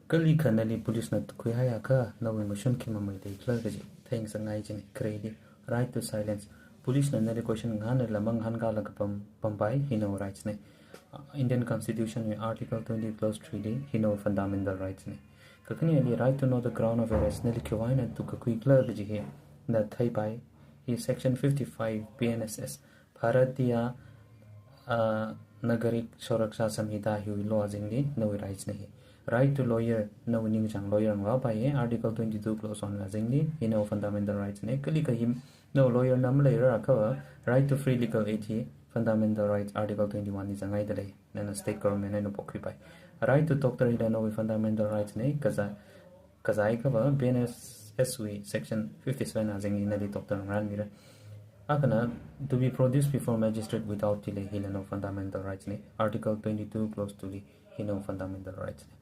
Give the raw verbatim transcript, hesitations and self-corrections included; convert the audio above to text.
Kalikha nali police na tukhuihaiakha nawui mashun khi mamei leikhala kaji theingasakngai jine. Khareli, right to silence. Police na nali question ngahānla mangahānkalaga pam, pampai, hi nawui rights ne. Uh, Indian Constitution wui Article twenty clause three li hi nawui fundamental rights ne. Kakhaneli, right to know the ground of arrest. Nali khiwui eina tukkakhuikhala kaji hi na theipai, hi section fifty-five B N S S, Bharatiya, uh, Nagarik Suraksha Samhita hiwui law azingli nawui rights ne hi. Right to lawyer, nawui ningchāng lawyer ngavāpai, Article twenty-two clause one azingli, hi nawui fundamental rights ne. Kalikha hi nawui lawyer na maleirarkha, right to free legal aid hi fundamental rights Article twenty-one li zangngaidalei, nana state government eina pokhuipai. Right to doctor hila nawui fundamental rights ne, kaja, kajai kava B N S S wui section fifty-seven azingli nali doctor ngarānmira. Akhana, to be produced before magistrate without delay, hila nawui fundamental rights ne, Article twenty-two clause two li, hi nawui fundamental rights ne.